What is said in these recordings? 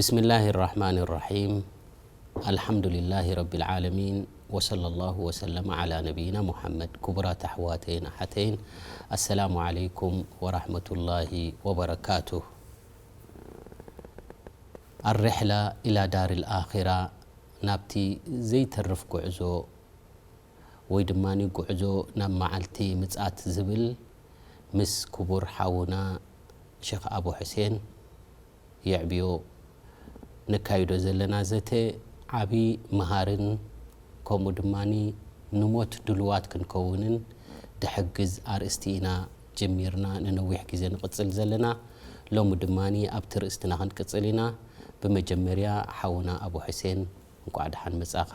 بسم الله الرحمن الرحيم. الحمد لله رب العالمين، وصلى الله وسلم على نبينا محمد. ክቡራት ኣሕዋተይን ኣሓተይን፣ ኣሰላሙ ዓለይኩም ወራሕመቱላሂ ወበረካቱህ። الرحلة إلى دار الآخرة፣ ናብቲ ዘይተርፍ ጉዕዞ ወይ ድማ ጉዕዞ ናብ መዓልቲ ምጽኣት ዝብል፣ ምስ ክቡር ሓውና ሸኽ ኣቡ ሕሴን የዕብዮ ነካይዶ ዘለና ዘተ ዓቢ መሃርን፣ ከምኡ ድማ ንሞት ድሉዋት ክንከውንን ድሕግዝ ኣርእስቲ ኢና ጀሚርና ንነዊሕ ግዜ ንቕጽል ዘለና። ሎሚ ድማ ኣብቲ ርእስትና ክንቅጽል ኢና። ብመጀመርያ ሓውና ኣቡ ሕሴን፣ እንኳዕ ደሓን መጻኻ።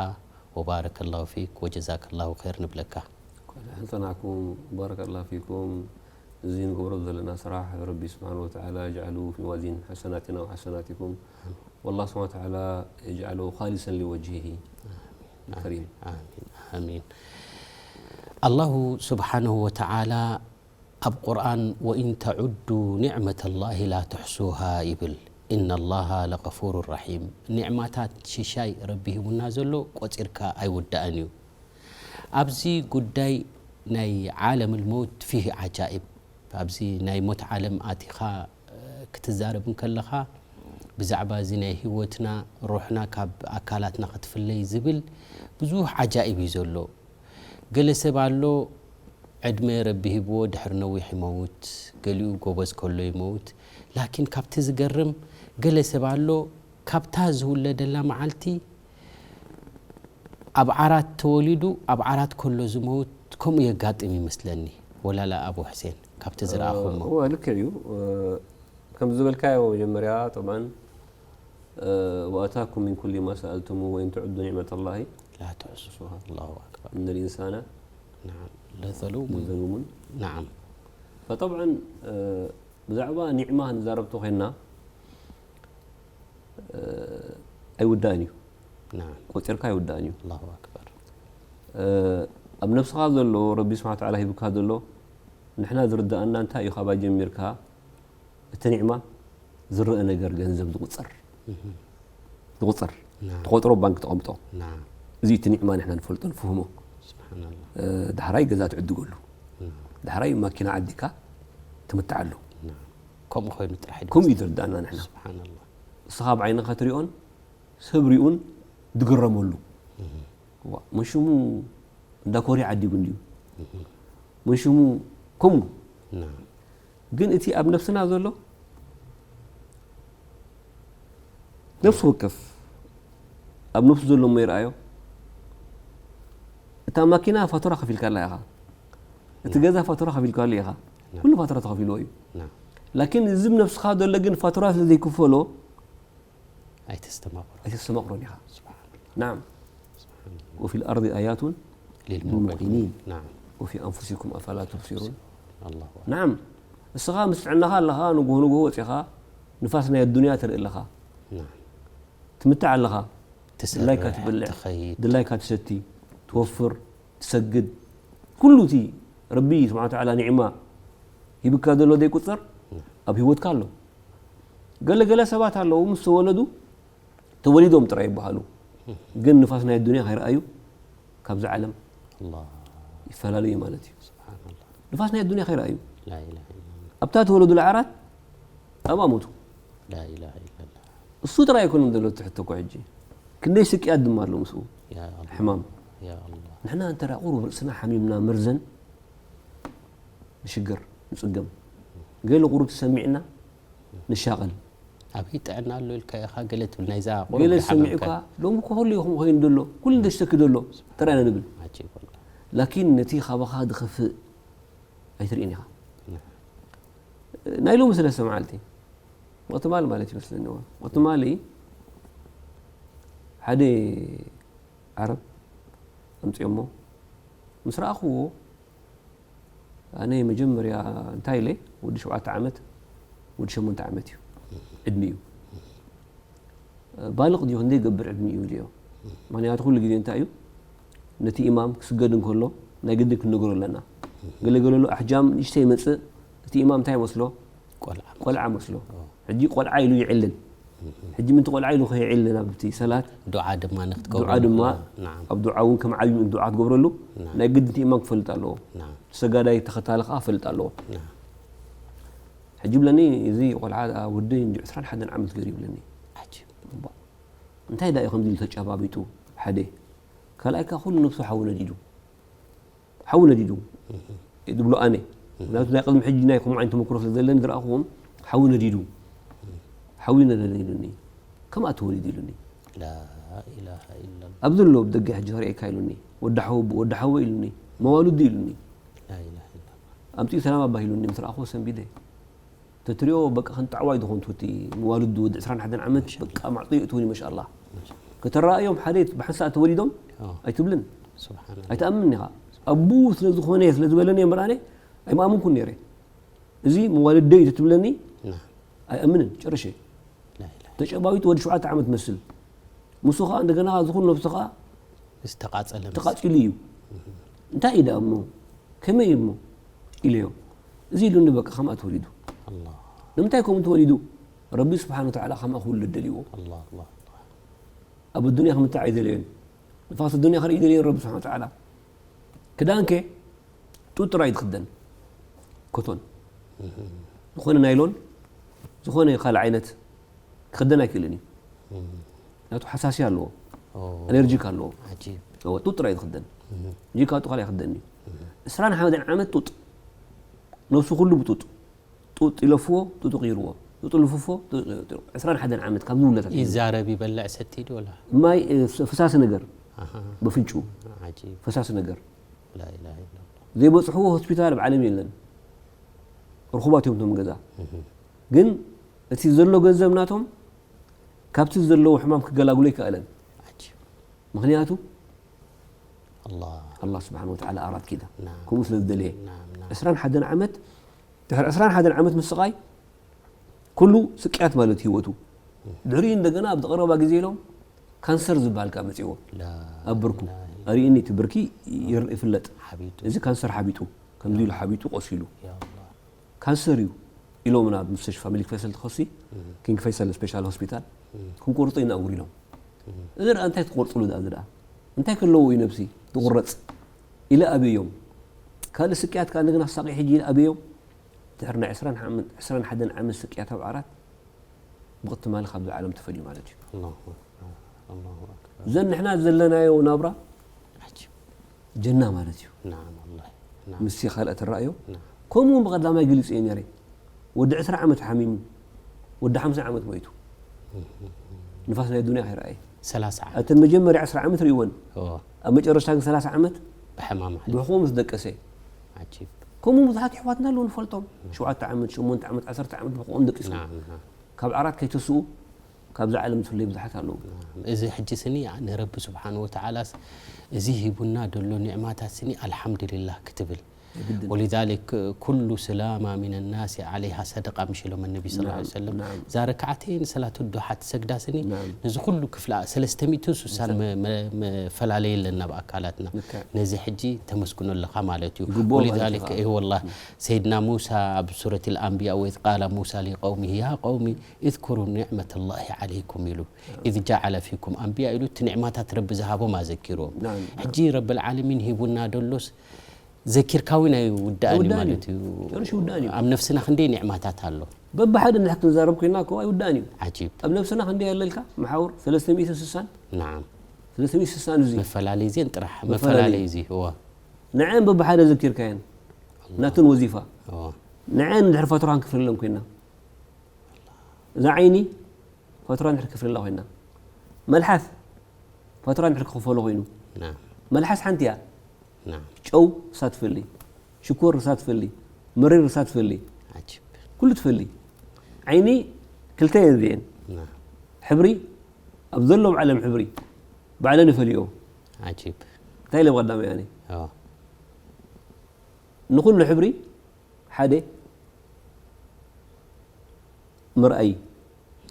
وبارك الله فيك وجزاك الله خير ንብለካ። እንኳዕ ደሓን ጸናሕኩም። ባረከላሁ ፊኩም። እዚ ንገብሮ ዘለና ስራሕ ረቢ ስብሓን ወተዓላ የጅዓሉ ፊ መዋዚን ሓሰናትና ወሓሰናቲኩም። ወላህ ስብሓን ወተዓላ የጅዓሉ ካሊሰን ሊወጅሂ ከሪም። ኣሚን፣ ኣሚን። ኣላሁ ስብሓነሁ ወተዓላ ኣብ ቁርኣን፣ "ወኢን ተዑዱ ኒዕመተላሂ ላ ትሕሱሃ" ይብል። "ኢነላሃ ለገፉሩ ረሒም።" ኒዕማታት ሽሻይ ረቢ ሂቡና ዘሎ ቆጺርካ ኣይውዳእን እዩ። ኣብዚ ጉዳይ ናይ ዓለምል መውት ፊህ ዓጃኢብ፣ ኣብዚ ናይ ሞት ዓለም ኣቲኻ ክትዛረብ እንከለኻ፣ ብዛዕባ እዚ ናይ ህይወትና፣ ሩሕና ካብ ኣካላትና ክትፍለይ ዝብል ብዙሕ ዓጃኢብ እዩ ዘሎ። ገለ ሰብ ኣሎ፣ ዕድመ ረቢ ሂብዎ ድሕሪ ነዊሕ ይመውት፣ ገሊኡ ጎበዝ ከሎ ይመውት። ላኪን ካብቲ ዝገርም፣ ገለ ሰብ ኣሎ፣ ካብታ ዝውለደላ መዓልቲ ኣብ ዓራት ተወሊዱ፣ ኣብ ዓራት ከሎ ዝመውት ከምኡ የጋጥም ይመስለኒ። ወላላ ኣቡ ሕሴን፣ ካብቲ ዝረኣኹሞ። እወ፣ ልክዕ እዩ። ከም ዝበልካዮ መጀመርያ፣ ጠብዓን፣ "ወኣታኩም ሚን ኩሊ ማ ሰኣልቱሙ ወኢን ተዑዱ ኒዕመተላሂ ላ ትሕሱሃ። ኣላሁ ኣክበር። ኢነል ኢንሳነ ለዘሉሙን። ለዘሉሙን። ናዓም። ፈጠብዓን፣ ብዛዕባ ኒዕማ ክንዛረብ ተኾይንና፣ ኣይውዳእን እዩ። ናዓም። ቆጺርካ ኣይውዳእን እዩ። ኣላሁ ኣክበር። ኣብ ነብስኻ ዘሎ፣ ረቢ ስብሓን ወተዓላ ሂብካ ዘሎ፣ ንሕና ዝርድኣና እንታይ እዩ፣ ካባይ ጀሚርካ እቲ ኒዕማ ዝረአ ነገር፣ ገንዘብ ዝቑጸር፣ ዝቑጸር፣ ናዓም። ተቖጽሮ ባንክ ተቐምጦ። ናዓም። እዚ እቲ ኒዕማ ንሕና ንፈልጦ ንፍህሞ። ስብሓንላህ። ዳሕራይ ገዛ ትዕድገሉ። ናዓም። ዳሕራይ ማኪና ዓዲካ ትምትዓሉ። ናዓም። ከምኡ ኮይኑ ጥራሕ እዩ ከምኡ እዩ ዝርዳእና ንሕና። ስብሓንላህ። ንስኻ ብዓይንኻ ትሪኦን ሰብ ሪኡን ዝግረመሉ። ዋ፣ መን ሽሙ እንዳ ኮርያ ዓዲጉ እንድዩ። መን ሽሙ ከምኡ። ናዓም። ግን እቲ ኣብ ነብስና ዘሎ፣ ነፍሲ ወከፍ ኣብ ነብሱ ዘሎ እሞ ይርኣዮ። እታ ማኪና ፋቱራ ከፊልካላ ኢኻ። እቲ ገዛ ፋቱራ ከፊልካሉ ኢኻ። ኩሉ ፋቱራ ተኸፊልዎ እዩ። ናዓም። ላኪን እዚ ኣብ ነብስኻ ዘሎ ግን ፋቱራ ስለ ዘይክፈሎ ኣይተስተማቕሮ። ኣይተስተማቕሮን ኢኻ። ስብሓን። ናዓም። ስብሓን። ወፊል ኣርዲ ኣያቱን ሊልሙቂኒን። ሊልሙቂኒን። ናዓም። ወፊ ኣንፉሲኩም ኣፈላ ቱብሲሩን። ኣላሁ ኣክበር። ናዓም። እስኻ ምስ ጥዕናኻ ኣለኻ፣ ንግሆ ንግሆ ወጺኻ ንፋስ ናይ ኣዱንያ ትርኢ ኣለኻ። ናዓም። ትምታዕ ኣለኻ። ትሰርሕ፣ ድላይካ ትበልዕ፣ ትኸይድ። ድላይካ ትሰቲ፣ ትወፍር፣ ትሰግድ። ኩሉ እቲ ረቢ ስብሓን ወተዓላ ኒዕማ ሂብካ ዘሎ ዘይቁጸር ኣብ ህይወትካ ኣሎ። ገለ ገለ ሰባት ኣለዉ፣ ምስ ተወለዱ ተወሊዶም ጥራይ ይበሃሉ። ግን ንፋስ ናይ ኣዱንያ ከይረኣዩ ካብዛ ዓለም ኣላህ። ይፈላለዩ ማለት እዩ። ስብሓንላህ። ንፋስ ናይ ኣዱንያ ከይረኣዩ። ላኢላሃ ኢላላህ። ኣብታ ተወለዱላ ዓራት ኣብኣ ሞቱ። ላኢላሃ ኢላላህ። እሱ ጥራይ ኣይኮነን ዘሎ እቲ ሕቶ እኮ ሕጂ። ክንደይ ስቅያት ድማ ኣሎ ምስኡ። ያ ኣላህ። ሕማም። ያ ኣላህ። ንሕና እንተ ደኣ ቁሩብ ርእስና ሓሚምና መርዘን ንሽገር፣ ንጽገም። ገለ ቁሩብ ተሰሚዕና ንሻቐል። ኣበይ ጥዕና ኣሎ ኢልካ ኢኻ ገለ ትብል ናይዛ ቁሩብ ገለ ዝሓመምካ። ሰሚዑካ፣ ሎሚ እኮ ኩሉ ኢኹም ኮይኑ ዘሎ፣ ኩሉ እንደ ዝሰኪ ዘሎ ጥራይ ኢና ንብል። ዓጂብ ወላሂ። ላኪን ነቲ ካባኻ ዝኸፍእ ኣይትርእን ኢኻ። ናይ ሎሚ ሰለስተ መዓልቲ፣ ወቅቲ ማሊ ማለት ይመስለኒ፣ እዋ። ወቅቲ ማሊ ሓደ ዓረብ ኣምፅኦሞ ምስ ረኣኽዎ፣ ኣነ መጀመርያ እንታይ ኢለ፣ ወዲ ሸውዓተ ዓመት፣ ወዲ ሸሞንተ ዓመት እዩ ዕድሚኡ። ባልቕ ድዩ፣ ክንደይ ይገብር ዕድሚኡ ኢለዮ። ምኽንያቱ ኩሉ ግዜ እንታይ እዩ፣ ነቲ ኢማም ክስገድ እንከሎ ናይ ግድን ክንነግሮ ኣለና። ገለ ገለ ኣሎ ኣሕጃም ንእሽተይ ይመጽእ፣ እቲ ኢማም እንታይ ይመስሎ? ቆልዓ። ቆልዓ መስሎ። ኦ። ሕጂ ቆልዓ ኢሉ ይዕልል። ሕጂ ምንቲ ቆልዓ ኢሉ ከይዕል ናብቲ ሰላት ዱዓ ድማ ንክትገብሩ ዱዓ ድማ ናም ኣብ ዱዓ እውን ከም ዓብዩ ዱዓ ትገብረሉ ናም ናይ ግድንቲ ኢማን ክፈልጥ ኣለዎ። ናም ሰጋዳይ ተኸታሊ ከዓ ፈልጥ ኣለዎ። ናም ሕጂ ብለኒ እዚ ቆልዓ ወዲ እንጂ ዕስራን ሓደን ዓመት ገይሩ ይብለኒ። ዓጂብ እባ እንታይ ዳ እዩ ከምዚ ኢሉ ተጨባቢጡ ሓደ ካልኣይ ከዓ ኩሉ ነብሱ ሓዊ ነዲዱ ሓዊ ነዲዱ ዝብሎ ኣነ ምክንያቱ ናይ ቅድሚ ሕጂ ናይ ከምኡ ዓይነት ተመክሮ ስለ ዘለኒ ዝረኣኹዎም ሓዊ ነዲዱ ሓዊ ነደደ ኢሉኒ ከምኣ ተወሊዱ ኢሉኒ ላኢላሃ ኢላላ ኣብዚ ኣሎ ብደገ ሕጂ ከርእየካ ኢሉኒ ወዲ ሓወ ወዲ ሓወ ኢሉኒ መዋልዱ ኢሉኒ ላኢላሃ ኢላላ ኣምፅኡ ሰላም ኣባ ኢሉኒ ምስ ረኣኹዎ ሰንቢደ ተትሪኦ በቃ ከንጣዕዋይ ዝኾንቱ እቲ መዋልዱ ወዲ ዕስራን ሓደን ዓመት በቃ ማዕጦ ይእትውኒ መሻ ኣላ ከተረኣዮም ሓደ ብሓንሳእ ተወሊዶም ኣዎ ኣይትብልን ስብሓን ኣይትኣምንን ኢኻ ኣቡ ስለ ዝኾነ ስለ ዝበለኒ እምበር ኣነ ኣይምኣምንኩን ነይረ እዚ መዋልደይ እዩ ትብለኒ ና ኣይኣምንን ጨርሸ ላኢላሃ ተጨባዊጡ ወዲ ሸውዓተ ዓመት መስል ምስ ከዓ እንደገና ዝኹን ነብሱ ከዓ ዝተቃጸለ ምስ ተቃፂሉ እዩ እንታይ እዩ ደኣ እሞ ከመይ እዩ እሞ ኢለዮ እዚ ኢሉኒ በቃ ከምኣ ተወሊዱ ኣላህ ንምንታይ ከምኡ ተወሊዱ ረቢ ስብሓን ወተዓላ ከምኣ ክውልድ ደልይዎ ኣላህ ኣላህ ኣብ ኣዱንያ ክምታዕ ኣይደለዮን ንፋስ ኣዱንያ ክርኢ ደልዮን ረቢ ስብሓን ወተዓላ ክዳንከ ጡጥ ጥራይ ዝኽደን ኮቶን ዝኾነ ናይሎን ዝኾነ ካልእ ዓይነት ክኽደን ኣይክእልን እዩ ናቱ ሓሳሲ ኣለዎ ኣለርጂክ ኣለዎ ዓጂብ እወ ጡጥ ጥራይ ዝኽደን እንጂ ካብ ጡጥ ካልእ ኣይክደን እዩ እስራን ሓመደን ዓመት ጡጥ ነብሱ ኩሉ ብጡጥ ጡጥ ይለፍዎ ጡጥ ይርዎ ጡጥ ልፍፎ ዕስራን ሓደን ዓመት ካብ ዝውለታት እዩ። ይዛረብ ይበልዕ ሰቲ ዶ ወላ ማይ እ፣ ፈሳሲ ነገር ኣሃ ብፍንጩ ዓጂብ ፈሳሲ ነገር ላኢላሃ ኢላላ ዘይበፅሕዎ ሆስፒታል ኣብ ዓለም የለን ርኹባት እዮም ቶም ገዛ ግን እቲ ዘሎ ገንዘብ ናቶም ካብቲ ዘለዎ ሕማም ክገላግሎ ይከኣለን ዓጂብ ምክንያቱ ኣላህ ኣላ ስብሓን ወተዓላ ኣራት ኪዳ ናም ከምኡ ስለ ዝደለየ ናም ናም ዕስራን ሓደን ዓመት ድሕሪ ዕስራን ሓደን ዓመት ምስቃይ ኩሉ ስቅያት ማለት ህይወቱ ድሕሪኡ እንደገና ኣብ ዝቀረባ ግዜ ኢሎም ካንሰር ዝበሃል ከዓ መፅዎ ላ ኣብ ብርኩ ኢላሃ ኣርእኒ እቲ ብርኪ ይር- ይፍለጥ ሓቢጡ እዚ ካንሰር ሓቢጡ ከምዚ ኢሉ ሓቢጡ ቆሲሉ ያ ኣላህ ካንሰር እዩ ኢሎም ናብ ምስተሽፋ ምሊክ ፈይሰል ተኸሲ ኪንግ ፈይሰል ስፔሻል ሆስፒታል ክንቆርጦ ኢና ውሪዶም እዚ ደኣ እንታይ ትቆርፅሉ ደኣ እዚ ደኣ እንታይ ከለዎ እዩ ነብሲ ትቁረፅ ኢለ ኣበዮም ካልእ ስቅያት ከዓ እንደገና ሳቂ ሕጂ ኢለ ኣበዮም ድሕሪ ናይ ዕስራን ሓደን ዓመት ስቅያት ኣብ ዓራት ብቕትማሊ ካብዚ ዓለም ተፈልዩ ማለት እዩ ኣላሁ ኣክበር ኣላሁ ኣክበር እዘን ንሕና ዘለናዮ ናብራ ዓጂብ ጀና ማለት እዩ ናም ወላሂ ናም ምስቲ ካልእ ትረኣዮ ናም ከምኡ እውን ብቐዳማይ ገሊፀ ነይረ ወዲ ዕስራ ዓመት ሓሚሙ ወዲ ሓምሳ ዓመት ሞይቱ ንፋስ ናይ ዱንያ ከይረኣየ ሰላሳ ዓመት እተን መጀመርያ ዕስራ ዓመት ርእወን እዎ ኣብ መጨረሽታ ግን ሰላሳ ዓመት ብሕማም ሓ ብሕኾ ምስ ደቀሰ ዓጂብ ከምኡ ብዙሓት ኣሕዋትና ኣለዉ ንፈልጦም ሸውዓተ ዓመት ሸሞንተ ዓመት ዓሰርተ ዓመት ብሕኾኦም ደቂሶም ናም ናም ካብ ዓራት ከይተስኡ ካብዛ ዓለም ዝፍለዩ ብዙሓት ኣለዉ እዚ ሕጂ ስኒ ንረቢ ስብሓን ወተዓላስ እዚ ሂቡና ደሎ ኒዕማታት ስኒ ኣልሓምዱሊላህ ክትብል የግድን። ولذلك ኩሉ ስላማ ሚን ናሲ ዓለይሃ ሰደቃ ምሽ ኢሎም ነቢ ስ ናም፣ ሰለም ናም። እዛ ረክዓተይን ሰላት ዱሓ ትሰግዳ ስኒ ናም። ነዚ ኩሉ ክፍላ ሰለስተ ሚእትን ስሳን መ- መ- መፈላለየ ኣለና ኣብ ኣካላትና ልክዕ። ነዚ ሕጂ ተመስግኖ ኣለኻ ማለት እዩ ይግብኦ ማለት ولذلك እዩ። እ ወላ ሰይድና ሙሳ ኣብ ሱረት ልኣንብያ ወኢዝ ቃለ ሙሳ ሊቀውሚሂ ያ ቀውሚ እዝኩሩ ኒዕመተ ላሂ ዓለይኩም ኢሉ ኢዝ ጃዓለ ፊኩም ኣንብያ ኢሉ እቲ ኒዕማታት ረቢ ዝሃቦም ኣዘኪርዎም ናም። ሕጂ ረብልዓለሚን ሂቡና ደሎስ ዘኪርካ እውን ኣይውዳእን እዩ ኣይውዳእን ማለት እዩ። እዩ ጨርሹ ይውዳእን እዩ። ኣብ ነፍስና ክንደይ ኒዕማታት ኣሎ በብሓደ ንድሕር ክንዛረብ ኮይና እኮ ኣይውዳእን እዩ ዓጂብ ኣብ ነብስና ክንደይ ኣለልካ መሓውር ሰለስተ ሚእትን ስሳን ናዓም ሰለስተ ሚእትን ስሳን እዚ መፈላለይ ዜን ጥራሕ መፈላለይ። መፈላለይ እዚ እዋ ንዐን በብሓደ ዘኪርካየን ናትን ወዚፋ እዋ ንዐን እንድሕር ፈትራን ክፍልለን ኮይና እዛ ዓይኒ ፈትራን ድሕር ክፍልላ ኮይና መልሓስ ፈትራን ድሕር ክኽፈሎ ኮይኑ ናዓም መልሓስ ሓንቲ እያ ናዓም ጨው እሳ ትፈሊ ሽኮር እሳ ትፈሊ መሪር እሳ ትፈሊ ዓጂብ ኩሉ ትፈሊ ዓይኒ ክልተ እየን እዚአን ናዓም ሕብሪ ኣብ ዘለዎም ዓለም ሕብሪ ባዕለን ይፈልዮ ዓጂብ እንታይ ኢለ ብቐዳማይ ኣነ እዋ ንኩሉ ሕብሪ ሓደ ምርኣይ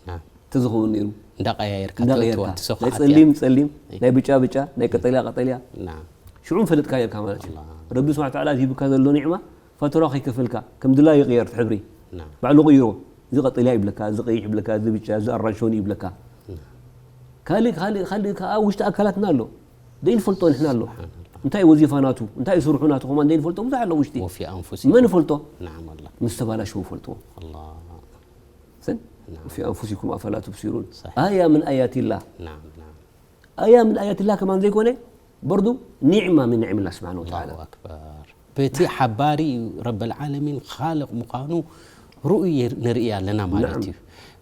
ናዓም ተዝኸውን ነይሩ እንዳቀያየርካ እንዳቀየርካ ተእትዋ ትሰኹ ናይ ሓጢኣ። ጸሊም ጸሊም ናይ ብጫ ብጫ ናይ ቀጠልያ ቀጠልያ ናዓም ሽዑ ፈለጥካ ነርካ ማለት እዩ ኣላ ረቢ ስብሓ ተዓላ ዝሂብካ ዘሎ ኒዕማ ፈተራ ከይከፈልካ ከም ድላ ይቕየር እቲ ሕብሪ ናዓም ባዕሉ ቅይሮ እዚ ቀጠልያ ይብለካ፣ እዚ ቀይሕ ይብለካ፣ እዚ ብጫ፣ እዚ ኣራንሺ ይብለካ። ካልእ፣ ካልእ፣ ካልእ ከኣ ውሽጢ ኣካላትና ኣሎ። ዘይንፈልጦ ንሕና ኣሎ። እንታይ ወዚፋ ናቱ፣ እንታይ ስርሑ ናቱ ከማን ዘይንፈልጦ ብዙሕ ኣሎ ውሽጢ። وفي أنفسكم መን ይፈልጦ? نعم الله ምስ ተባላሸዉ ይፈልጥዎ። الله ሰን وفي أنفسكم أفلا تبصرون صحيح. آية من آيات الله نعم نعم آية من آيات الله ከማን ዘይኮነ برضو نعمة من نعم الله سبحانه وتعالى الله أكبر በቲ ሓባሪ እዩ ረብል ዓለሚን ኻልቕ ምዃኑ ርኡይ ንርኢ ኣለና ማለት نعم. እዩ።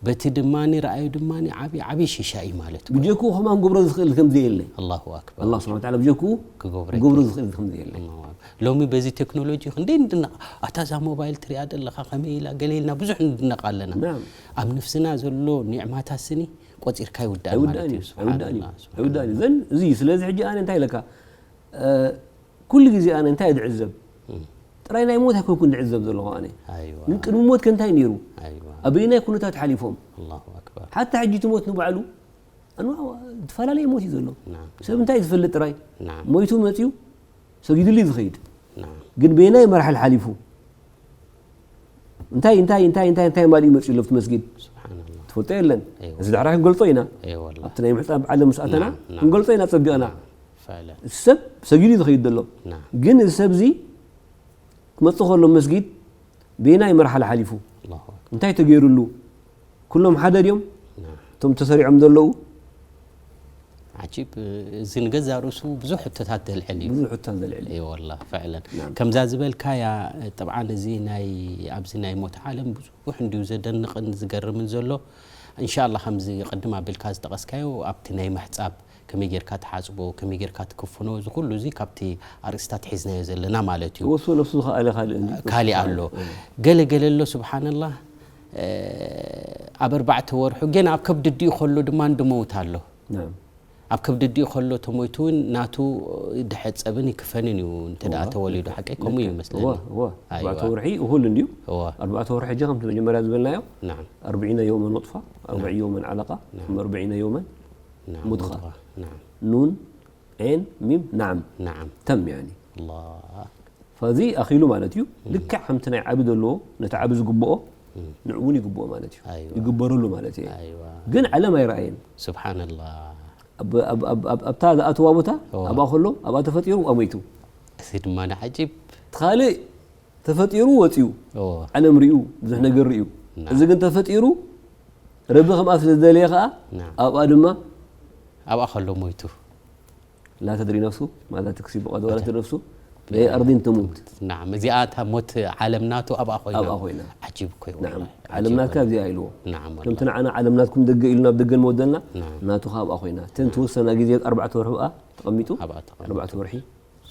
በቲ ድማ ረኣዩ ድማ ዓብዪ ዓብዪ ሽሻ እዩ ማለት እዩ። ብጀክኡ ከማን ክገብሮ ዝኽእል ከም ዘየለ الله أكبر الله سبحانه وتعالى ብጀክኡ ክገብረ ክገብሮ ዝኽእል ከም ዘየለ الله أكبر ሎሚ በዚ ቴክኖሎጂ ክንደይ ንድነቕ። ኣታ እዛ ሞባይል ትሪኣ ዘለኻ ከመይ ኢላ ገለ ኢልና ብዙሕ ንድነቕ ኣለና። نعم. ኣብ ነፍስና ዘሎ ኒዕማታት ስኒ ቆፂርካ ይውዳእ ማለት ኣይውዳእን እዩ። እዩ ኣይውዳእን እዩ ስብሓንላህ፣ ኣይውዳእን እዩ ዘን እዚ ስለዚ ሕጂ ኣነ እንታይ ኢለካ እ፣ ኩሉ ግዜ ኣነ እንታይ ድዕዘብ ጥራይ ናይ ሞት ኣይኮንኩን ድዕዘብ ዘለኹ ኣነ ኣይዋ ግን ቅድሚ ሞት ከ እንታይ ነይሩ ኣይዋ ኣበይናይ ኩነታት ሓሊፎም ኣላሁ ኣክበር ሓታ ሕጂ እቲ ሞት ንባዕሉ ኣንዋ- ዝተፈላለየ ሞት እዩ ዘሎ ናም ሰብ እንታይ ዝፈልጥ ጥራይ ናም ሞይቱ መፅዩ ሰጊዱሉ እዩ ዝኸይድ ናም ግን በየናይ መራሕል ሓሊፉ እንታይ እንታይ እንታይ እንታይ እንታይ ማሊኡ መፅዩ ኣሎ ኣብቲ መስጊድ ስብሓንላህ ትፈልጦ የለን እይዋ እዚ ዳሕራ ክንገልጾ ኢና እይወላ ኣብቲ ናይ ምሕፃብ ዓለም ምስ ኣተና ናም፣ ናም። ክንገልጾ ኢና ፀቢቕና ፈለ ሰብ ሰጊዱ እዩ ዝኸይድ ዘሎ ናም ግን እዚ ሰብ እዚ ክመፅእ ከሎ መስጊድ በየናይ መርሓላ ሓሊፉ ኣላሁ ኣክበር እንታይ ተገይሩሉ ኩሎም ሓደ ድዮም ናም እቶም ተሰሪዖም ዘለዉ ዓጂብ እዚ ንገዛ ርእሱ ብዙሕ ሕቶታት ዘልዕል እዩ ብዙሕ ሕቶታት ዘልዕል እዩ እይ ወላ ፍዕለን ናም። ከምዛ ዝበልካያ ጥብዓን እዚ ናይ ኣብዚ ናይ ሞት ዓለም ብዙሕ እንድዩ ዘደንቕን ዝገርምን ዘሎ እንሻላ ከምዚ ቅድም ኣቢልካ ዝጠቐስካዮ ኣብቲ ናይ ምሕፃብ ከመይ ጌርካ ትሓፅቦ ከመይ ጌርካ ትክፍኖ እዚ ኩሉ እዚ ካብቲ ኣርእስታት ሒዝናዮ ዘለና ማለት እዩ ወሱ ነፍሱ ዝኸኣለ ካልእ እንዲ ካሊእ ኣሎ ገለ ገለ ኣሎ ስብሓንላህ ኣብ ኣርባዕተ ወርሑ ግን ኣብ ከብዲ ድኡ ከሎ ድማ እንድመውት ኣሎ ናም ኣብ ከብዲ ድኡ ከሎ ተሞይቱ እውን ናቱ ድሕፀብን ይክፈንን እዩ እንተ ደኣ እዋ፣ ተወሊዱ ሓቀይ ከምኡ እዩ ይመስለኒ እዋ እዋ ኣይዋ። ኣርባዕተ ወርሒ እኹል እንድዩ እዋ ኣርባዕተ ወርሒ ሕጂ ከምቲ መጀመርያ ዝበልናዮ ናም ኣርብዒነ የውመን ኑጥፋ ኣርብዒ የውመን ዓለቃ ናም። ثم ኣርብዒነ የውመን ናም፣ ሙድኻ። ሙድኻ፣ ናም ኑን ዒን ሚም ናም ናም ተም ያኒ ኣላህ ፈዚ ኣኺሉ ማለት እዩ ልክዕ ከምቲ ናይ ዓቢ ዘለዎ ነቲ ዓቢ ዝግብኦ ንዕ እውን ይግብኦ ማለት እዩ ኣይዋ። ይግበረሉ ማለት እዩ ኣይዋ ግን ዓለም ኣይረኣየን ስብሓንላህ ኣብ- ኣብ- ኣብ- ኣብ- ኣብታ ዝኣተዋ ቦታ እዋ። ኣብኣ ከሎ ኣብኣ ተፈጢሩ ኣብኣ ሞይቱ እዚ ድማ ንዓጂብ እቲ ካልእ ተፈጢሩ ወፂኡ እዎ ዓለም ሪኡ ብዙሕ ነገር ሪኡ ና። እዚ ግን ተፈጢሩ ረቢ ከምኣ ስለ ዝደለየ ከዓ ና። ኣብኣ ድማ ኣብኣ ከሎ ሞይቱ لا تدري نفس ماذا تكسب غدا ولا تدري نفس بأي أرض تموت ናም እዚኣ እታ ሞት ዓለም ናቱ ኣብኣ ኮይና ኣብኣ ኮይና ዓጂብ እኮ እዩ ናም ወላሂ። ዓለም ናትካ እዚኣ ኢልዎ ናም ከምቲ ንዓና ዓለም ናትኩም ደገ ኢሉ ናብ ደገ ንመወደልና ናም ናቱ ከዓ ኣብኣ ኮይና እተን ትወሰና ግዜ ኣርባዕተ ወርሒ ኣብኣ ተቐሚጡ ኣብኣ ተቐሚጡ። ኣርባዕተ ወርሒ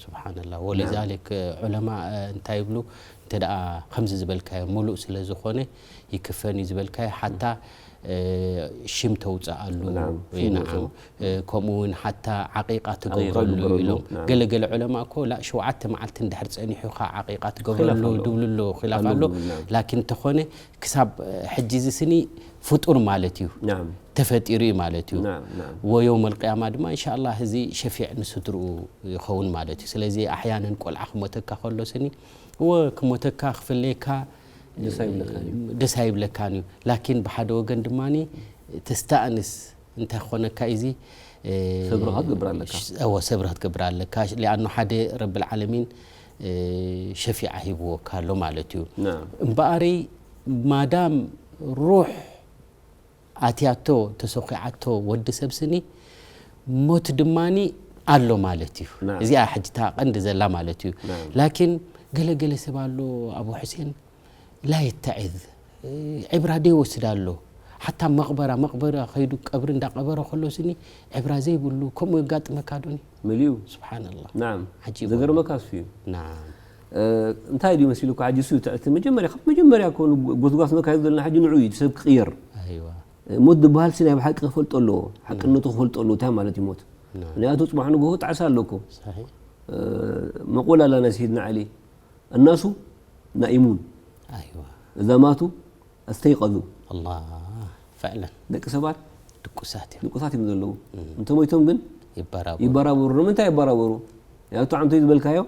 ስብሓንላህ ወሊዛሊክ ዑለማ እንታይ ይብሉ እንተ ደኣ ከምዚ ዝበልካዮ ሙሉእ ስለ ዝኾነ ይክፈን እዩ ዝበልካዮ ሓታ ሽም ተውፅኣሉ ናም፣ እ፣ ሽም ናዓም ተውፅኣሉ። እ፣ ከምኡ እውን ሓታ ዓቂቃ ትገብረሉ ትገብረሉ፣ ኢሎም ናም። ገለ ገለ ዑለማ እኮ ላ ሸውዓተ መዓልቲ እንድሕር ፀኒሑ ኢኻ ዓቂቃ ትገብረሉ ኺላፍ ኣሎ። ድብሉ ኣሎ ኺላፍ ኣሎ ኣሎ ድብሉ፣ ናም። ላኪን እንተኾነ ክሳብ እ፣ ሕጂ እዚ ስኒ ፍጡር ማለት እዩ ናም ተፈጢሩ እዩ ማለት እዩ ናም ናም ወየውም ኣልቅያማ ድማ እንሻላ እዚ ሸፊዕ ንስድርኡ ይኸውን ማለት እዩ ስለዚ ኣሕያንን ቆልዓ ክሞተካ ከሎ ስኒ እወ ክሞተካ ክፍለየካ ደስ ኣይብለካን እዩ። ደስ ኣይብለካን እዩ ላኪን ብሓደ ወገን ድማ ተስተኣንስ እንታይ ክኾነካ እዚ እ፣ ሰብርኻ ትገብር ኣለካ። እወ ሰብርኻ ትገብር ኣለካ ሊኣኑ ሓደ ረብልዓለሚን እ፣ ሸፊዓ ሂብዎካ ኣሎ ማለት እዩ ናም እምበኣረይ ማዳም ሩሕ ኣትያቶ ተሰኺዓቶ ወዲ ሰብ ስኒ ሞት ድማኒ ኣሎ ማለት እዩ ናም። እዚኣ ሕጂ እታ ቀንዲ ዘላ ማለት እዩ ናም። ላኪን ገለገለ ሰብ ኣሎ ኣቡ ሕሴን ላ የተዒዝ ዕብራ ደይወስድ ኣሎ ሓታ መቕበራ መቕበራ ከይዱ ቀብሪ እንዳቀበረ ከሎ ስኒ ዕብራ ዘይብሉ ከምኡ የጋጥመካ ዶኒ መሊኡ ስብሓንላህ ናም ዓጂብ ዘገርመካ እሱ እዩ ናም እ፣ እንታይ ድዩ መሲሉካ ሕጂ እሱ እዩ እቲ መጀመርያ ካብ መጀመርያ ኮኑ ጎስጓስ መካየዱ ዘለና ሕጂ ንዑ እዩ እቲ ሰብ ክቕየር ኣይዋ ሞት ዝበሃል ሲ ናይ ብሓቂ ክፈልጦ ኣለዎ ሓቅነቱ ክፈልጦ ኣለዎ እንታይ ማለት እዩ ሞት ናም ምክንያቱ ፅባሕ ንግሆ ጣዕሳ ኣለኮ ሳሒ መቆል ኣላ ናይ ሰይድና ዓሊ الناس نائمون ኣይዋ إذا ماتوا استيقظوا ኣላ ፍዕለን ደቂ ሰባት ድቁሳት እዮም ንቁሳት እዮም ዘለዉ እንተሞይቶም ግን ይበራቡ ይበራበሩ ንምንታይ ይበራበሩ ያቱ ዓንቶ ዝበልካዮ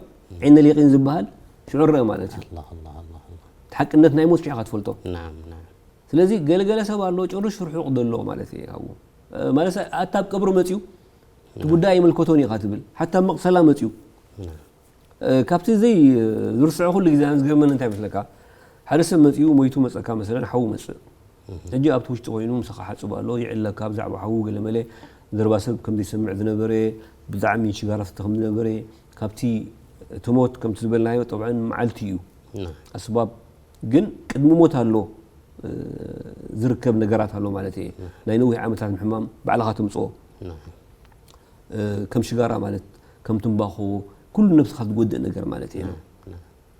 ዒነ ሊቂን ዝበሃል ሽዑ ረአ ማለት እዩ ኣላ ኣላ ኣላ ኣላ ሓቅነት ናይ ሞት ሽዕኻ ትፈልጦ ናም ናም ስለዚ ገለገለ ሰብ ኣሎ ጭርሽ ርሑቕ ዘሎ ማለት እየ ካብኡ። እ፣ ማለት ኣታ ኣብ ቀብሪ መፅዩ እቲ ጉዳይ ኣይምልከቶን እዩ ኢኻ ትብል። ሓታ ኣብ መቕሰላ መፅዩ። እ፣ ካብቲ ዘይ ዝርስዖ ኩሉ ግዜ ኣነ ዝገርመኒ እንታይ መስለካ? ሓደ ሰብ መፅዩ ሞይቱ መፀካ መሰለን ሓዉ መፅእ። ሕጂ ኣብቲ ውሽጢ ኮይኑ ምሳኻ ሓፅብ ኣሎ ይዕለካ ብዛዕባ ሓዉ ገለመለ ዘረባ ሰብ ከም ዘይሰምዕ ዝነበረ ብጣዕሚ ሽጋራ ስተ ከም ዝነበረ ካብቲ እቲ ሞት ከምቲ ዝበልናዮ ጠብዐን መዓልቲ እዩ። ኣስባብ ግን ቅድሚ ሞት ኣሎ እ፣ ዝርከብ ነገራት ኣሎ ማለት እየ። ናይ ነዊሕ ዓመታት ምሕማም ባዕልኻ ተምፅኦ እ፣ ከም ሽጋራ ማለት ከም ትምባኾ ኩሉ ነብስኻ ዝጎድእ ነገር ማለት እየ።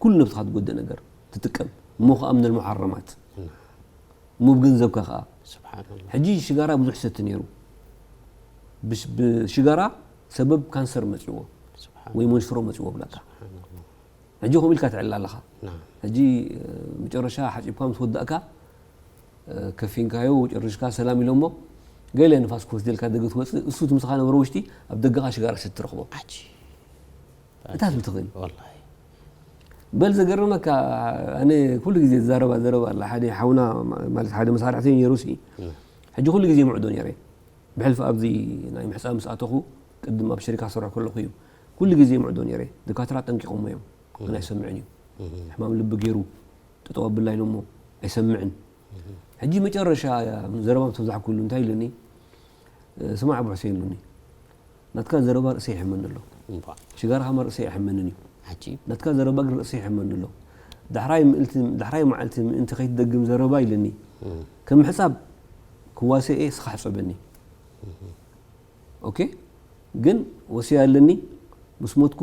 ኩሉ ነብስኻ ዝጎድእ ነገር ትጥቀም እሞ ከዓ ምነል ሙሓረማት እሞ ብገንዘብካ ከዓ ስብሓንላ ሕጂ ሽጋራ ብዙሕ ሰቲ ነይሩ ብሽ- ብሽጋራ ሰበብ ካንሰር መፅዎ ወይ ሞንስትሮ መፅዎ ብላካ ሕጂ ከምኡ ኢልካ ትዕላ ኣለኻ ሕጂ መጨረሻ ሓፂብካ ምስ ወዳእካ ከፊንካዮ ጨርሽካ ሰላም ኢሎሞ ገለ ንፋስ ክወስደልካ ደገ ትወፅእ እሱ እቲ ምሳኻ ነበረ ውሽጢ ኣብ ደገኻ ሽጋራ ሰቲ ትረኽቦ እንታይ ትብል ትኽእል በል ዘገርመካ ኣነ ኩሉ ግዜ ዝዛረባ ዘረባ ኣላ ሓደ ሓውና ማለት ሓደ መሳርሕተይ ነይሩ ሲ ሕጂ ኩሉ ግዜ ምዕዶ ነይረ ብሕልፊ ኣብዚ ናይ ምሕፃብ ምስ ኣተኹ ቅድም ኣብ ሸሪካ ክሰርሕ ከለኹ እዩ ኩሉ ግዜ ምዕዶ ነይረ ድካትራ ጠንቂቖሞ እዮም ግን ኣይሰምዕን እዩ ሕማም ልቢ ገይሩ ጠጠው ኣብላ ኢሎሞ ኣይሰምዕን ሕጂ መጨረሻ ዘረባ ምስ ተብዛሕኩሉ እንታይ ኢሉኒ ስማዕ ኣቡ ሕሴን ኢሉኒ ናትካ ዘረባ ርእሰይ ይሕመኒ ኣሎ ሽጋራኻ ርእሰይ ኣይሕመንን እዩ ናትካ ዘረባ ግን ርእሰይ ይሕመኒ ኣሎ ዳሕራይ ምእንቲ ዳሕራይ መዓልቲ ምእንቲ ከይትደግም ዘረባ ኢለኒ ከም ምሕጻብ ክዋሰኤ ስኻ ሕጸበኒ ኦኬ ግን ወሲያ ኣለኒ ምስ ሞትኩ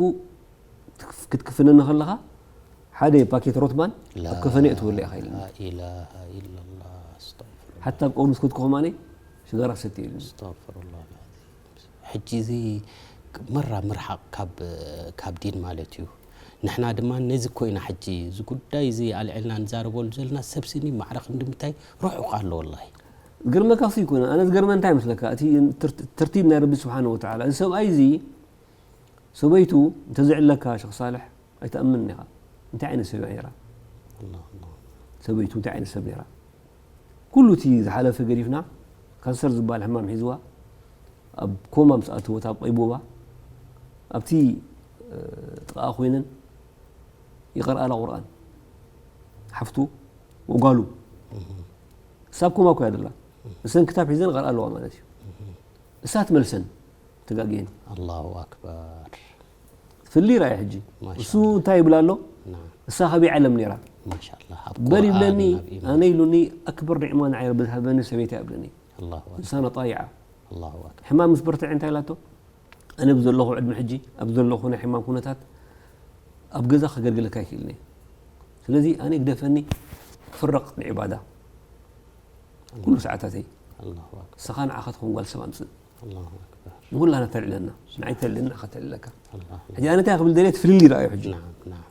ክትክፍነኒ ከለኻ ሓደ ፓኬት ሮትማን ኣብ ከፈነ እትወለ ኢኻ ኢለኒ ሓታ ኣብ ቀብሪ ስኩት ከማነ ሽጋራ ክሰቲ ኢለኒ ሕጂ እዚ መራ ምርሓቕ ካብ ዲን ማለት እዩ ንሕና ድማ ነዚ ኮይና ሕጂ እዚ ጉዳይ እዚ ኣልዕልና ንዛረበሉ ዘለና ሰብ ስኒ ማዕረ ክንዲ ምታይ ርሑቕ ኣሎ ወላሂ ዝገርመካ ክሱ ይኮነ ኣነ ዝገርመ እንታይ መስለካ እቲ ተርቲብ ናይ ረቢ ስብሓን ወተዓላ እዚ ሰብኣይ እዚ ሰበይቱ እንተዘዕለካ ሸክ ሳልሕ ኣይትኣምን ኢኻ እንታይ ዓይነት ሰብ እያ ነራ ሰበይቱ እንታይ ዓይነት ሰብ ነራ ኩሉ እቲ ዝሓለፈ ገዲፍና ካንሰር ዝበሃል ሕማም ሒዝዋ ኣብ ኮማ ምስ ኣተወት ኣብ ቀይቦባ ኣብቲ ጥቓ ኮይነን ይቐርኣላ ቁርኣን ሓፍቱ ወጓሉ እሳ ኣብ ኮማ እኮ እያ ደላ እሰን ክታብ ሒዘን ይቐርኣ ኣለዋ ማለት እዩ እሳ ትመልሰን ተጋግየን ኣላሁ ኣክበር ፍሊ ራእይ ሕጂ እሱ እንታይ ይብል ኣሎ እሳ ካበይ ዓለም ነይራ በል ይብለኒ ኣነ ኢሉኒ ኣክበር ኒዕማ ንዓይ ረቢ ዝሃበኒ ሰበይቲ ኣብለኒ እንሳና ጣይዓ ሕማም ምስ በርትዐ እንታይ ኢላቶ ኣነ ብዘለኹ ዕድመ ሕጂ ኣብ ዘለኹ ናይ ሕማም ኩነታት ኣብ ገዛ ከገልግለካ ይክእልኒ ስለዚ ኣነ ግደፈኒ ክፍረቕ ንዕባዳ ኩሉ ሰዓታተይ ንስኻ ንዓኻ ትኸውን ጓል ሰብ ኣምፅእ ንኩላና ተልዕለና ንዓይ ተልዕለኒ ንዓኻ ተልዕለካ ሕጂ ኣነ እንታይ ክብል ደልየ ትፍልል ይረኣዩ ሕጂ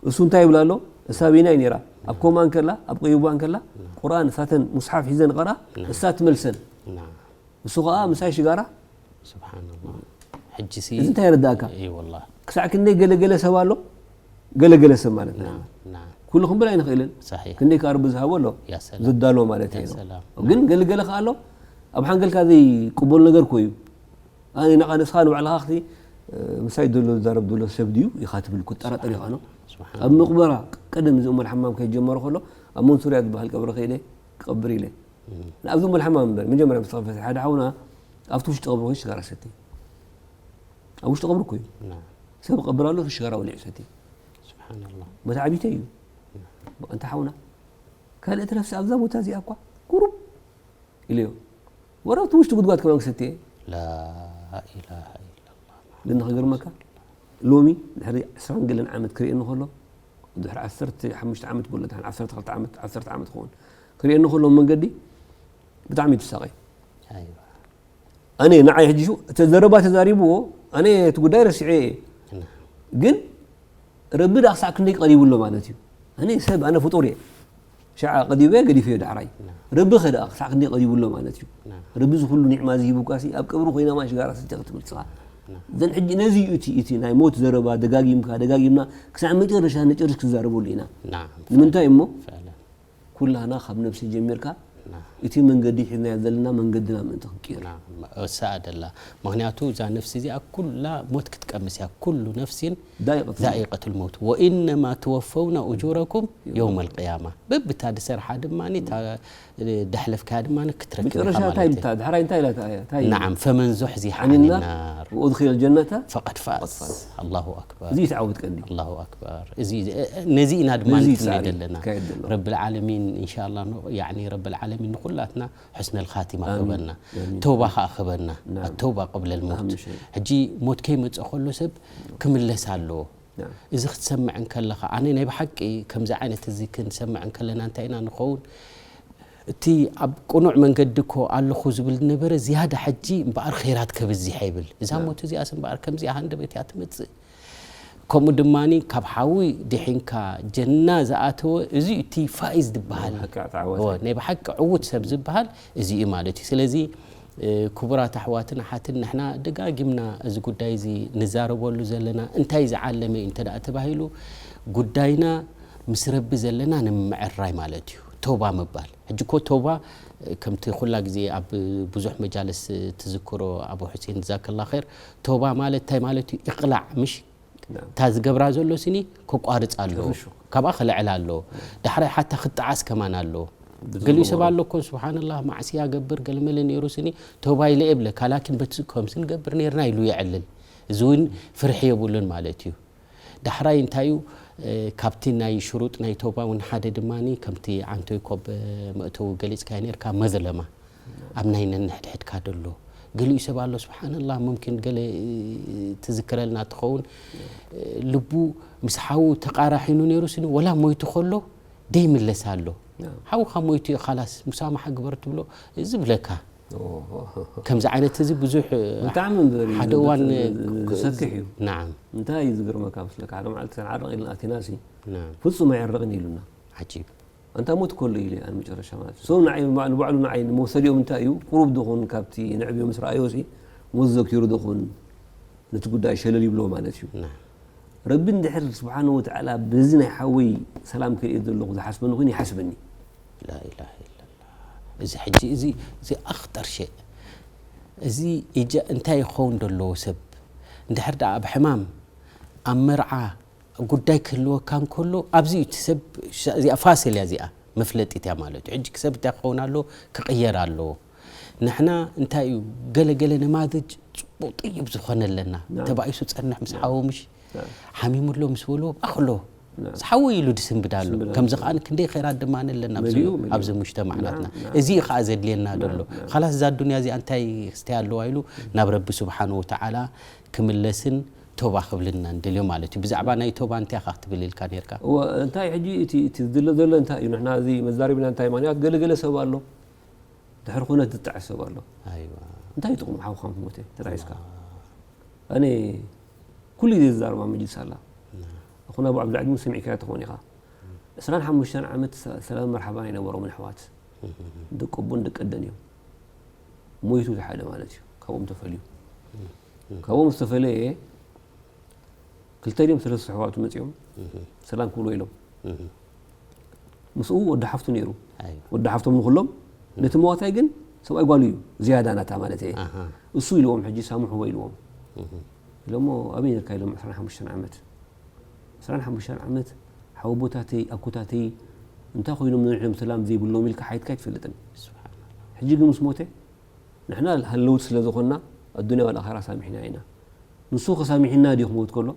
እሱ እንታይ ይብል ኣሎ እሳ በይና እዩ ነይራ ኣብ ኮማ እንከላ ኣብ ቀይቧ እንከላ ቁርኣን እሳተን ሙስሓፍ ሒዘን ቐራ እሳ ትመልሰን እሱ ከዓ ምሳይ ሽጋራ ስብሓንላ ሕጂ እዚ እንታይ የረዳእካ ክሳዕ ክንደይ ገለገለ ሰብ ኣሎ ገለገለ ሰብ ማለት ኩሉ ክንብል ኣይንኽእልን ክንደይ ከዓ ረቢ ዝሃቦ ኣሎ ዝዳሎ ማለት እዩ ግን ገለገለ ከዓ ኣሎ ኣብ ሓንገልካ ዘይቅበሉ ነገር ኮ እዩ ኣነ ንኻ ንስኻ ንባዕልኻ ክቲ ምሳይ ዘሎ ዝዛረብ ዘሎ ሰብ ድዩ ኢኻ ትብል ክጠራጠር ኢኻ ኖ ኣብ መቕበራ ቀደም እዚ እሞ ሓማም ከይጀመረ ከሎ ኣብ መንሱርያ ዝበሃል ቀብሪ ከይደ ክቐብር ኢለ ንኣብዚ እሞ ሓማም እምበር መጀመርያ ምስ ተኸፈተ ሓደ ሓውና ኣብቲ ውሽጢ ቀብሪ ኮይኑ ሽጋራ ሰቲ ኣብ ውሽጢ ቀብሪ ኮ እዩ ሰብ ቀብር ኣሎ ሽጋራ ወሊዑ ሰቲ መተዓቢተ እዩ እንተ ሓውና ካልእ ተነፍሲ ኣብዛ ቦታ እዚኣ እኳ ቁሩብ ኢለዮ ወረ እቲ ውሽጢ ጉድጓድ ከማን ክሰቲ እየ ግን ንኸገርመካ ሎሚ ድሕሪ ዕስራን ገለን ዓመት ክርእየኒ ከሎ ድሕሪ ዓሰርተ ሓሙሽተ ዓመት በሎ ድሕሪ ዓሰርተ ክልተ ዓመት ዓሰርተ ዓመት ክኸውን ክርእየኒ ከሎ መንገዲ ብጣዕሚ ትሳቐ ኣነ ንዓይ ሕጂ እቲ ዘረባ ተዛሪብዎ ኣነ እቲ ጉዳይ ረሲዐ እየ ግን ረቢ ዳ ክሳዕ ክንደይ ቀሪቡ ኣሎ ማለት እዩ ኣነ ሰብ ኣነ ፍጡር እየ ሻዓ ቀዲበ ገዲፈዮ ዳሕራይ ረቢ ከ ደኣ ክሳዕ ክንደይ ቀሪቡ ኣሎ ማለት እዩ ረቢ ዝኩሉ ኒዕማ ዝሂቡካ ሲ ኣብ ቀብሪ ኮይና ማሽ ጋራ ስተ ክትብል ጽኻ ዘን ሕጂ ነዚ እዩ እቲ እቲ ናይ ሞት ዘረባ ደጋጊምካ ደጋጊምና ክሳዕ መጨረሻ ነጨርስ ክዛረበሉ ኢና ንምንታይ እሞ ኩላና ካብ ነብሲ ጀሚርካ እቲ መንገዲ ሒዝናዮ ዘለና መንገድና ምእንቲ ክንቅይር። እሳ ደላ ምክንያቱ እዛ ነፍሲ እዚኣ ኩላ ሞት ክትቀምስ እያ። ኩሉ ነፍሲን ذائقة ذائقة الموت وإنما توفون أجوركم يوم القيامة። በብታ ዝሰርሓ ድማ እታ ደሕለፍካያ ድማ ክትረክብ ኢኻ መጨረሻ ማለት እንታይ እዩ። ብታ ድሕራይ እንታይ ኢላ እያ እንታይ نعم فمن زحزح عن عن النار النار وأدخل الجنة فقد فاز فاز. الله أكبر እዚ እዩ እቲ ዓወት ቀንዲ الله أكبر እዚ ነዚ ኢና ድማ ነዚ ንትምነ ይሰኣል ዘለና ይካየድ ዘሎ። رب العالمين إن شاء الله يعني رب العالمين ንኩላትና حسن الخاتمة آمين. ክበና آمين. توبة ከኣ ክበና نعم. التوبة قبل الموت أهم شيء. ሕጂ ሞት ከይመጽእ ከሎ ሰብ ክምለስ ኣለዎ نعم. እዚ ክትሰምዕ እንከለኻ ኣነ ናይ ብሓቂ ከምዚ ዓይነት እዚ ክንሰምዕ እንከለና እንታይ ኢና ንኸውን እቲ ኣብ ቅኑዕ መንገዲ እኮ ኣለኹ ዝብል ነበረ ዝያዳ ሕጂ እምበኣር ኸይራት ከብዝሕ ይብል እዛ نعم. ሞት እዚኣስ እምበኣር ከምዚኣ ሃንደበት እያ ትመጽእ ከምኡ ድማ ካብ ሓዊ ድሒንካ ጀና ዝኣተወ እዚ እቲ ፋኢዝ ዝበሃል ብሓቂ ተዓዋቲ። እወ፣ ናይ ብሓቂ ዕዉት ሰብ ዝበሃል እዚ እዩ ማለት እዩ ስለዚ እ፣ ክቡራት ኣሕዋትን ኣሓትን ንሕና ደጋጊምና እዚ ጉዳይ እዚ ንዛረበሉ ዘለና እንታይ ዝዓለመ እዩ እንተ ደኣ ተባሂሉ ጉዳይና ምስ ረቢ ዘለና ንምምዕራይ ማለት እዩ ቶባ ምባል ሕጂ እኮ ቶባ እ፣ ከምቲ ኩላ ግዜ ኣብ ብዙሕ መጃልስ ትዝክሮ ኣቡ ሕሴን ዛከላ ኸር ቶባ ማለት እንታይ ማለት እዩ ኢቕላዕ ምሽ نعم. እታ ዝገብራ ዘሎ ስኒ ከቋርፅ ኣለዎ ጨርሹ። ካብኣ ክልዕል ኣለዎ ዳሕራይ ሓታ ክጠዓስ ከማን ኣለዎ ብዙ ገሊኡ ሰብ ገበሩ። ኣሎ እኮ ስብሓንላህ ማዕስያ ገብር ገለመለ ነይሩ ስኒ ቶባይ ለየብለካ ላኪን በቲ ከምዚ ንገብር ነርና ኢሉ የዕልል እዚ እውን ፍርሒ የብሉን ማለት እዩ ዳሕራይ እንታይ እዩ እ፣ ካብቲ ናይ ሽሩጥ ናይ ቶባ እውን ሓደ ድማ ከምቲ ዓንቶይ ኮብ መእተዊ ገሊፅካ ነርካ መዝለማ ኣብ ናይ ነንሕድሕድካ ደሎ ገሊኡ ሰብ ኣሎ ስብሓንላህ ሙምኪን ገለ እ፣ ትዝክረልና ትኸውን እ፣ ልቡ ምስ ሓዉ ተቃራሒኑ ነይሩ ስኒ ወላ ሞይቱ ከሎ ደይምለስ ኣሎ نعم. ሓውኻ ሞይቱ እዩ ካላስ ሙሳማሓ ግበር ትብሎ ዝብለካ ኦ፣ ከምዚ ዓይነት እዚ ብዙሕ ብጣዕሚ እምበር እዩ ሓደ እዋን ክሰክሕ እዩ ናዓም እንታይ እዩ ዝገርመካ ምስለካ ሓደ መዓልቲ ተንዓረቕ ኢልና ኣቲናሲ ናዓም ፍጹም ኣይዕረቕን ኢሉና ዓጂብ ኣንታ ሞት ከሎ ኢለ ኣነ መጨረሻ ማለት እዩ ሰብ ንዓይ ንባዕሉ ንዓይ ንመውሰዲኦም እንታይ እዩ ቁሩብ ድኹን ካብቲ ንዕብዮ ምስ ረኣዮ ሲ ሞት ዘኪሩ ድኹን ነቲ ጉዳይ ሸለል ይብሎ ማለት እዩ ናዓም ረቢ እንድሕር ስብሓን ወተዓላ በዚ ናይ ሓወይ ሰላም ከልእት ዘለኹ ዝሓስበኒ ኮይኑ ይሓስበኒ ላኢላሃ ኢለላ እዚ ሕጂ እዚ እዚ ኣኽጠር ሸእ እዚ ኢጃ እንታይ ይኸውን ዘለዎ ሰብ እንድሕር ደኣ ኣብ ሕማም ኣብ መርዓ ጉዳይ ክህልወካ እንከሎ ኣብዚ እቲ ሰብ እዚኣ ፋስል እያ እዚኣ መፍለጢት እያ ማለት እዩ ሕጂ ሰብ እንታይ ክኸውን ኣለዎ ክቕየር ኣለዎ ንሕና እንታይ እዩ ገለገለ ነማዝጅ ፅቡቅ ጥይብ ዝኾነ ኣለና ተባኢሱ ፀንሕ ምስ ሓወ ምሽ ሓሚሙ ኣሎ ምስ በልዎ ኣኽሎ ዝሓወ ኢሉ ድስንብድ ኣሎ ከምዚ ከዓ ክንደይ ኸይራት ድማ ኣለና ኣብዚ ሙሽተማዕናትና እዚ እዩ ከዓ ዘድልየና ዘሎ ካላስ እዛ ኣዱንያ እዚኣ እንታይ ክስተይ ኣለዋ ኢሉ ናብ ረቢ ስብሓን ወተዓላ ክምለስን ቶባ ክብልና ንደልዮ ማለት እዩ ብዛዕባ ናይ ቶባ እንታይ ኢኻ ክትብል ኢልካ ነርካ እንታይ ሕጂ እቲ ዝድለ ዘሎ እንታይ እዩ ንሕና እዚ መዛረቢና እንታይ ማንያት ገለገለ ሰብ ኣሎ ድሕሪ ኩነት ዝጣዕ ሰብ ኣሎ እንታይ ጥቕሙ ሓውካ ምስ ሞተ ተጣዒስካ ኣነ ኩሉ ግዜ ዝዛረባ መጅልስ ኣላ ኣኹና ኣቡ ዓብዱልዓዚም ሰሚዕካያ ትኾን ኢኻ ዕስራን ሓሙሽተን ዓመት ሰላም መርሓባን ኣይነበሮምን ኣሕዋት ደቀቦን ደቀደን እዮም ሞይቱ ሓደ ማለት እዩ ካብኦም ተፈልዩ ካብኦም ዝተፈለየ ክልተ ድዮም ሰለስተ ኣሕዋቱ መፂኦም ሰላም ክብልዎ ኢሎም ምስኡ ወዲ ሓፍቱ ነይሩ ወዲ ሓፍቶም ንኩሎም ነቲ መዋታይ ግን ሰብኣይ ጓሉ እዩ ዝያዳ ናታ ማለት እየ እሱ ኢልዎም ሕጂ ሳምሕዎ ኢልዎም ኢሎሞ ኣበይ ነርካ ኢሎም ዕስራን ሓሙሽተን ዓመት ዕስራን ሓሙሽተን ዓመት ሓወቦታተይ ኣኮታተይ እንታይ ኮይኖም ንሕም ሰላም ዘይብሎም ኢልካ ሓይትካ ኣይትፈልጥን ሕጂ ግን ምስ ሞተ ንሕና ሃለውቲ ስለ ዝኾንና ኣዱንያ ወልኣኸራ ሳሚሕና ኢና ንሱ ከሳሚሕና ድዩ ክመውት ከሎ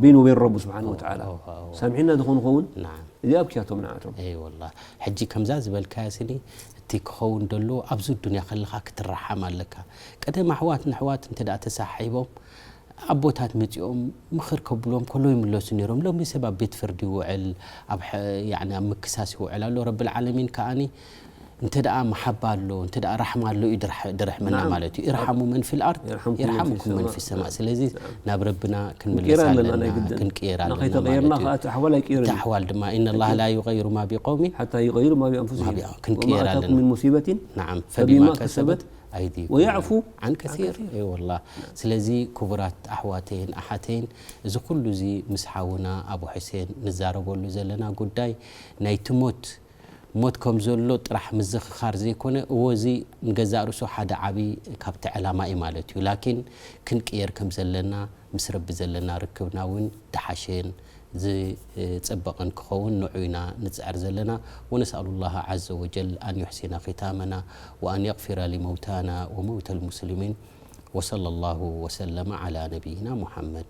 በይኑ ወበይን ረቡ ስብሓን ወተዓላ ሳምሒና ዝኾኑ ኸውን እዚኣ ብክያቶም ንዓቶም ወላ ሕጂ ከምዛ ዝበልካያ ስኒ እቲ ክኸውን ደሎ ኣብዚ ዱንያ ከለኻ ክትረሓም ኣለካ ቀደም ኣሕዋት ንኣሕዋት እንተ ደኣ ተሳሒቦም ኣቦታት መፂኦም ምኽር ከብሎም ከሎ ይምለሱ ነይሮም ሎሚ ሰብ ኣብ ቤት ፍርዲ ይውዕል ኣብ ኣብ ምክሳስ ይውዕል ኣሎ ረቢ ልዓለሚን ከዓኒ እንተ ደኣ መሓባ ኣሎ እንተ ደኣ ራሕማ ኣሎ እዩ ድርሕመና ማለት እዩ ኢርሓሙ መን ፊል ኣርድ ይርሓምኩም መን ፊ ሰማ ስለዚ ናብ ረብና ክንምለስ ኣለና ክንቅየር ኣለና ማለት እዩ እቲ ኣሕዋል ድማ إن الله لا يغير ما بقوم حتى يغيروا ما بأنفسهم ክንቅየር ኣለና من مصيبة نعم فبما كسبت أيديهم ويعفو عن كثير والله ስለዚ ክቡራት ኣሕዋተይን ኣሓተይን እዚ ኩሉ እዚ ምስ ሓውና ኣቡ ሕሴን ንዛረበሉ ዘለና ጉዳይ ናይ ትሞት ሞት ከም ዘሎ ጥራሕ ምዝኽኻር ዘይኮነ፣ እዎ እዚ ንገዛእ ርእሱ ሓደ ዓቢ ካብቲ ዕላማ እዩ ማለት እዩ። ላኪን ክንቅየር ከም ዘለና፣ ምስ ረቢ ዘለና ርክብና እውን ድሓሸን ዝጸበቐን ክኸውን ንዑ ኢና ንጽዕር ዘለና። ونسأل الله عز وجل أن يحسن ختامنا وأن يغفر لموتانا وموتى المسلمين. وصلى الله وسلم على نبينا محمد.